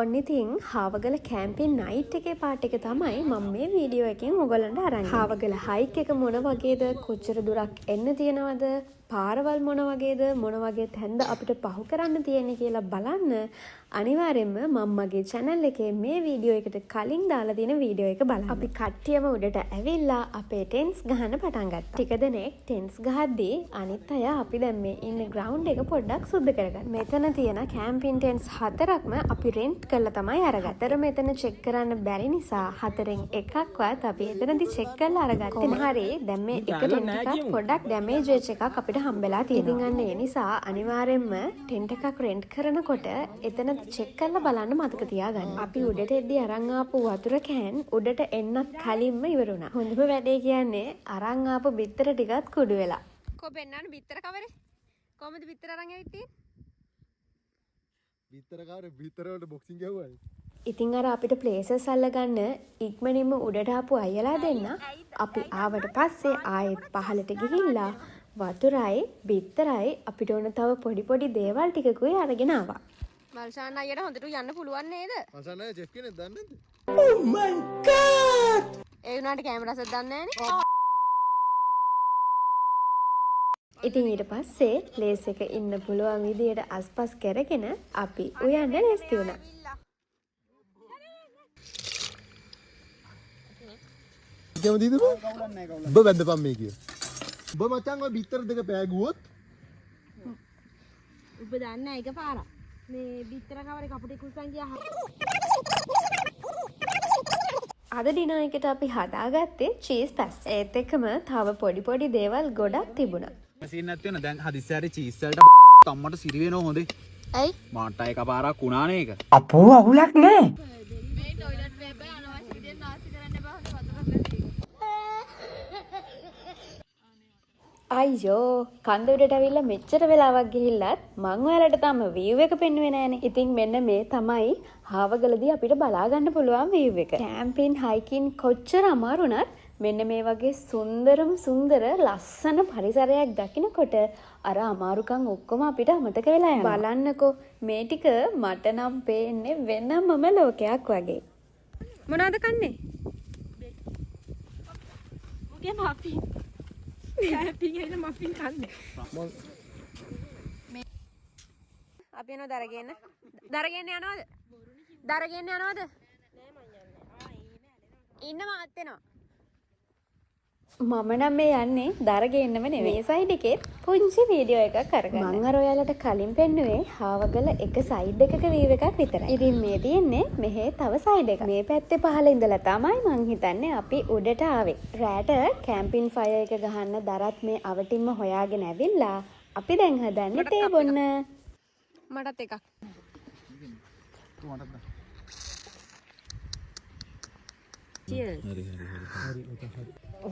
ඔන්න ඉතින් හාවගල camping night එකේ පාට් එක තමයි මම මේ වීඩියෝ එකෙන් ඔයගොල්ලන්ට අරන් එන්නේ. හාවගල හයික් එක මොන වගේද, කොච්චර දුරක් එන්න තියෙනවද, පාරවල් මොන වගේද, මොන වගේ තැන්ද අපිට පහු කරන්න තියෙන්නේ කියලා බලන්න අනිවාර්යෙන්ම මම මගේ channel එකේ මේ වීඩියෝ එකට කලින් දාලා තියෙන වීඩියෝ එක බලන්න. අපි කට්ටියම උඩට ඇවිල්ලා අපේ ටෙන්ට්ස් ගහන්න පටන් ගත්තා. ටික දෙනෙක් ටෙන්ට්ස් ගහද්දී අනිත් අය අපි දැන් මේ ඉන්න ග්‍රවුන්ඩ් එක පොඩ්ඩක් සුද්ධ කරගන්න. මෙතන තියෙන කැම්පින් ටෙන්ට්ස් හතරක්ම අපි රෙන්ට් කරලා තමයි අරගත්තේ. හතර මෙතන චෙක් කරන්න බැරි නිසා හතරෙන් එකක්වත් අපි එතනදි චෙක් කරලා අරගත්තේ නෑ. කොහොම හරි දැන් මේ එක ටෙන්ට් එකක් පොඩ්ඩක් ඩැමේජ් වෙච්ච එකක් අපිට හම්බෙලා තියෙනවා. ඉතින් අන්න ඒ නිසා අනිවාර්යෙන්ම ටෙන්ට් එකක් රෙන්ට් කරනකොට එතන චෙක් කරලා බලන්න මතක තියාගන්න. අපි උඩට එද්දි අරන් ආපු වතුර can උඩට එන්නත් කලින්ම ඉවර වුණා. හොඳම වැඩේ කියන්නේ අරන් ආපු බිත්තර ටිකත් කුඩු වෙලා. කො පෙන්නන්න බිත්තර කවරේ? කොහමද බිත්තර අරන් ඇවිත් තියෙන්නේ? බිත්තර කවරේ බිත්තර වලට බොක්සිං ගැහුවානේ. ඉතින් අර අපිට ප්ලේසස් අල්ලගන්න ඉක්මනින්ම උඩට ආපු අයියලා දෙන්න අපි ආවට පස්සේ ආයෙත් පහළට ගිහිල්ලා වතුරයි බිත්තරයි අපිට ඕන තව පොඩි පොඩි දේවල් ටිකකුයි අරගෙන ආවා. මල්ෂාන් අයියට හොඳට යන්න පුළුවන් නේද? මචං නෑ චෙෆ් කෙනෙක් දන්නේ නැද්ද? ඒ වුණාට කැමරා සෙට් දන්නේ නෑනේ. ඉතින් ඊට පස්සේ ප්ලේස් එක ඉන්න පුළුවන් විදියට අස්පස් කරගෙන අපි උයන්න ලෑස්ති වුණා. කැමතිද බං? උඹ වැඳපන් මේ කිය. උඹ මචං ඔය බිත්තර දෙක පෑගුවොත් උඹ දන්නේ එක පාරක් මේ බිත්තර කවරේ කපුටේ කුසන් ගියා. අද ඩිනර් එකට අපි හදාගත්තේ චීස් පැස්ටා. ඒත් එක්කම තව පොඩි පොඩි දේවල් ගොඩක් තිබුණා. සීන් එකක් තියෙනවා. දැන් හදිස්සිය හරි චීස් වලට අම්මට සිරි වෙනවා හොඳේ. ඇයි? මට එකපාරක් වුණානේ ඒක. අපෝ අවුලක් නෑ. මේ ටොයිලට් පේපර් අනවශ්‍ය විදියට නාස්ති කරන්න එපා, හොඳ වතුරක් නැති. අයියෝ, කන්ද උඩට ඇවිල්ලා මෙච්චර වෙලාවක් ගිහිල්ලත් මං ඔයාලට තාම වීව් එක පෙන්නුවේ නෑනේ. ඉතින් මෙන්න මේ තමයි හාවගලදී අපිට බලා ගන්න පුළුවන් වීව් එක. කැම්පින් හයිකින් කොච්චර අමාරු වුණත් මෙන්න මේ වගේ සුන්දරම සුන්දර ලස්සන පරිසරයක් දකිනකොට අර අමාරුකම් ඔක්කොම අපිට අමතක වෙලා යනවා. බලන්නකෝ මේ ටික මට නම් පේන්නේ වෙනමම ලෝකයක් වගේ. මොනවද කන්නේ? උගේ මෆින්. කැම්පින් ඇවිල්ලා මෆින් කන්නේ. අපි යනවා දරගෙන. දරගෙන යනවද? දරගෙන යනවද? ඉන්න මාත් එනවා. මම නම් මේ යන්නේ දර ගේන්නම නෙවෙයි. මේ සයිඩ් එකෙත් පුංචි වීඩියෝ එකක් අරගන්න. මං අර ඔයාලට කලින් පෙන්නුවේ හාවගල එක සයිඩ් එකක වීව් එකක් විතරයි. ඉතින් මේ තියෙන්නේ මෙහෙ තව සයිඩ් එකක්. මේ පැත්තේ පහළ ඉඳලා තමයි මං හිතන්නේ අපි උඩට ආවේ. රෑට කැම්පින් ෆයර් එක ගහන්න දරත් මේ අවටින්ම හොයාගෙන ඇවිල්ලා අපි දැන් හදන්නේ තේ බොන්න. මටත් එකක්.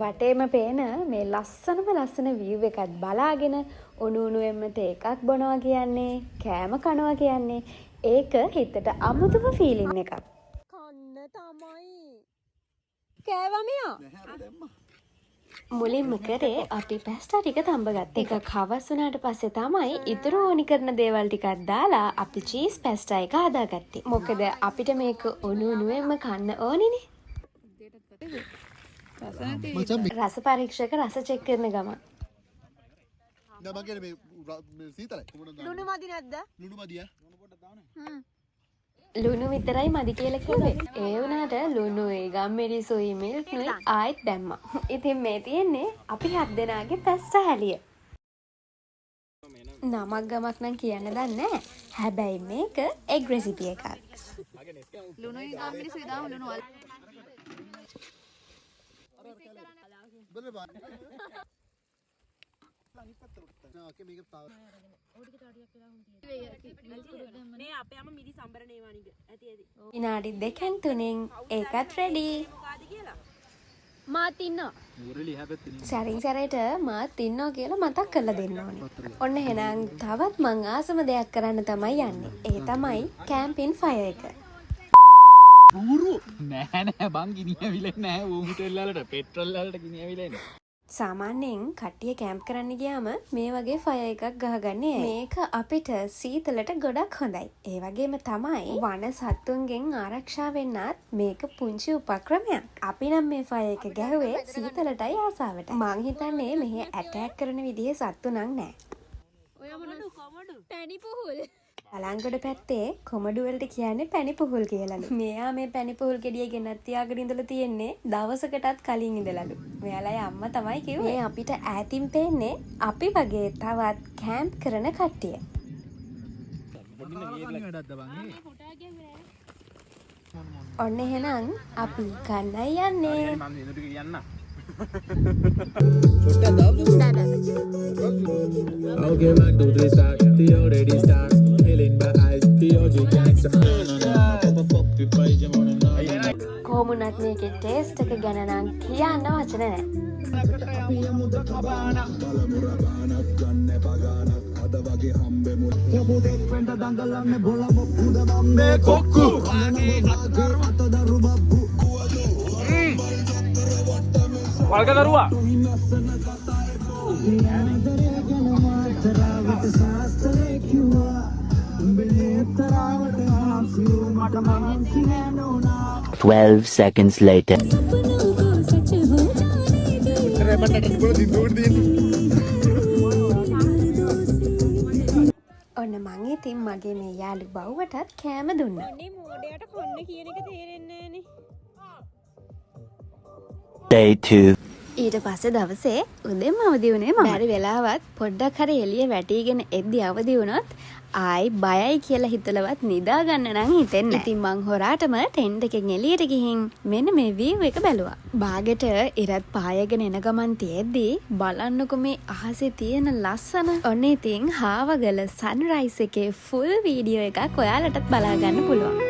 වටේම පේන මේ ලස්සනම ලස්සන වීව් එකත් බලාගෙන උණු උණුවෙන්ම තේ එකක් බොනවා කියන්නේ, කෑම කනවා කියන්නේ ඒක හිතට අමුතුම ෆීලිං එකක්. කන්න තමයි. කෑවා මෙයා. මුලින්ම කරේ අපි පැස්ටා ටික තම්බගත්ත එක. හවස් වුණාට පස්සේ තමයි ඉතුරු ඕනි කරන දේවල් ටිකක් දාලා අපි චීස් පැස්ටා එක හදාගත්තේ. මොකද අපිට මේක උණු උණුවෙන්ම කන්න ඕනිනේ. මචං මේ රස පරීක්ෂක රස චෙක් කරන ගමන්. නෑ මං කියන්නේ මේ මේ සීතලයි. කොහොමද දාන්නේ? ලුණු මදි නැද්ද? ලුණු මදි ඈ. ලුණු විතරයි මදි කියලා කිව්වේ. ඒ වුණාට ලුණුයි ගම්මිරිසුයි මිල්ක්නුයි ආයෙත් දැම්මා. ඉතින් මේ තියෙන්නේ අපි හත් දෙනාගේ පැස්ටා හැලිය. නමක් ගමක් නම් කියන්න දන්නේ නෑ. හැබැයි මේක එග් රෙසිපි එකක්. ලුණුයි ගම්මිරිසුයි දාමු ලුණු වල. බලන්න බා. නෑ ඕකේ මේක තව මේ අපේ අම්මා මිදි සම්බරණ ඒවා නික. ඇති ඇති. විනාඩි 2න් 3න් ඒකත් රෙඩි. මොකාද කියලා? මාත් ඉන්නවා. ඌරෙලි එහා පැත්තේ නේ. සැරින් සැරේට මාත් ඉන්නවා කියලා මතක් කරලා දෙන්න ඕනේ. ඔන්න එහෙනම් තවත් මං ආසම දෙයක් කරන්න තමයි යන්නේ. ඒ තමයි කැම්පින් ෆයර් එක. බූරු නෑ නෑ බං ගිනි ඇවිලෙන්නේ නෑ. ඌ මුටෙල් වලට පෙට්‍රල් වලට ගිනි ඇවිලෙන්නේ. සාමාන්‍යයෙන් කට්ටිය කැම්ප් කරන්න ගියාම මේ වගේ ෆයර් එකක් ගහගන්නේ ඇයි? මේක අපිට සීතලට ගොඩක් හොඳයි. ඒ වගේම තමයි වන සත්තුන්ගෙන් ආරක්ෂා වෙන්නත් මේක පුංචි උපක්‍රමයක්. අපි නම් මේ ෆයර් එක ගැහුවේ සීතලටයි ආසාවටයි. මං හිතන්නේ මෙහෙ ඇටැක් කරන විදිහේ සත්තු නම් නෑ. ඔය මොනවද කොමඩු? පැණි පුහුල්. බලංගොඩ පැත්තේ කොමඩු වලට කියන්නේ පැණි පුහුල් කියලාලු. මෙයා මේ පැණි පුහුල් ගෙඩිය ගෙනත් තියාගෙන ඉඳලා තියෙන්නේ දවසකටත් කලින් ඉඳලාලු. මෙයාලගේ අම්මා තමයි කිව්වේ. මේ අපිට ඈතින් පේන්නේ අපි වගේ තවත් කැම්ප් කරන කට්ටිය. වැඩක්ද බං ඒ? ඔන්න එහෙනම් අපි කන්නයි යන්නේ. මම ඉඳු ටික කියන්න. Okay, 1, 2, 3, start. The already start. Feeling my eyes, the OG gangster. කොහොමුණත් මේකේ ටේස්ට් එක ගැන නම් කියන්න වචන නෑ. වල්ග දරුවා. Twelve seconds later. රැපටට බොල දින්දුවට තියෙන්නේ. ඔන්න මං ඉතින් මගේ මේ යාළු බව්වටත් කෑම දුන්නා. අනේ මෝඩයාට කොන්න කියන එක තේරෙන්නේ නෑනේ. Day 2. ඊට පස්සේ දවසේ උදෙන්ම අවදි වුණේ මම. බැරි වෙලාවත් පොඩ්ඩක් හරි එළිය වැටීගෙන එද්දි අවදි වුණොත් ආයි බයයි කියලා හිතලවත් නිදා ගන්න නම් හිතෙන්නේ නෑ. ඉතින් මං හොරාටම ටෙන්ට් එකෙන් එළියට ගිහින් මෙන්න මේ වීව් එක බැලුවා. බාගෙට ඉරත් පායගෙන එන ගමන් තියෙද්දි බලන්නකො මේ අහසේ තියෙන ලස්සන. ඔන්න ඉතින් හාවගල සන්රයිස් එකේ ෆුල් වීඩියෝ එකක් ඔයාලටත් බලා ගන්න පුළුවන්.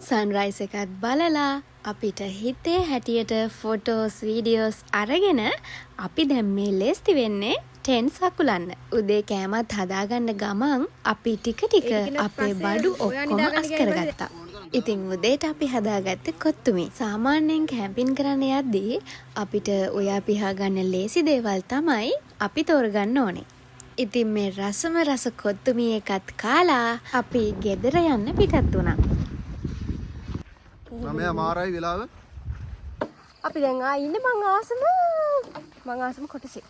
සන්රයිස් එකත් බලලා අපිට හිතේ හැටියට ෆොටෝස් වීඩියෝස් අරගෙන අපි දැන් මේ ලේස්ති වෙන්නේ ටෙන්ට්ස් අකුලන්න. උදේ කෑමත් හදාගන්න ගමන් අපි ටික ටික ඒක අපේ පස්සේ බඩු ඔයා ඔක්කොම නිදාගන්න අස් ගියාට කරගත්තා. ඉතින් උදේට අපි හදාගත්තේ කොත්තුමි. සාමාන්‍යයෙන් කැම්පින් කරන්න යද්දී අපිට ඔයා පිහා ගන්න ලේසි දේවල් තමයි අපි තෝරගන්න ඕනේ. ඉතින් මේ රසම රස කොත්තුමි එකත් කාලා අපි ගෙදර යන්න පිටත් වුණා. මම මාරයි වෙලාව. අපි දැන් ආ ඉන්නේ මං ආසම කොටසේ.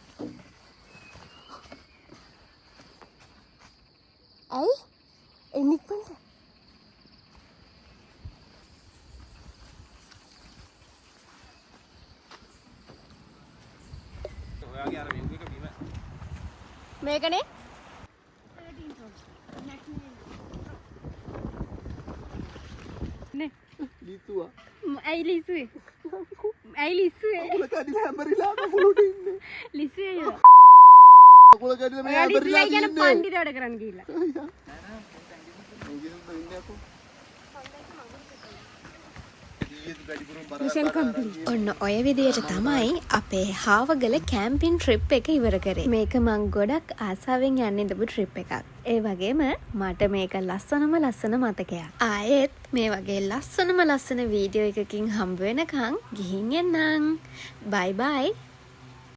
ඇයි? එන්න ඉක්මනට. ඔයාගේ අර වෙව් එක බිම. මේකනේ. ලිතුවා. ඇයි ලිසුවේ? ඇයි ලිසුවේ? කකුල කැඩිලා හැඹරිලා කකුල උඩ ඉන්නේ. ලිසුවේ අයියෝ. කකුල කැඩිලා මේ ඔයා හැඹරිලා ලිසුවේ කියන ඉන්නේ. පණ්ඩිත වැඩ කරන්න ගිහිල්ලා. ඔන්න ඔය විදියට තමයි අපේ හාවගල කැම්පින් ට්‍රිප් එක ඉවර කරේ. මේක මං ගොඩක් ආසාවෙන් යන්න ඉඳපු ට්‍රිප් එකක්. ඒ වගේම මට මේක ලස්සනම ලස්සන මතකයක්. ආයෙත් මේ වගේ ලස්සනම ලස්සන වීඩියෝ එකකින් හම්බ වෙනකන් ගිහින් එන්නම්. බයි බයි.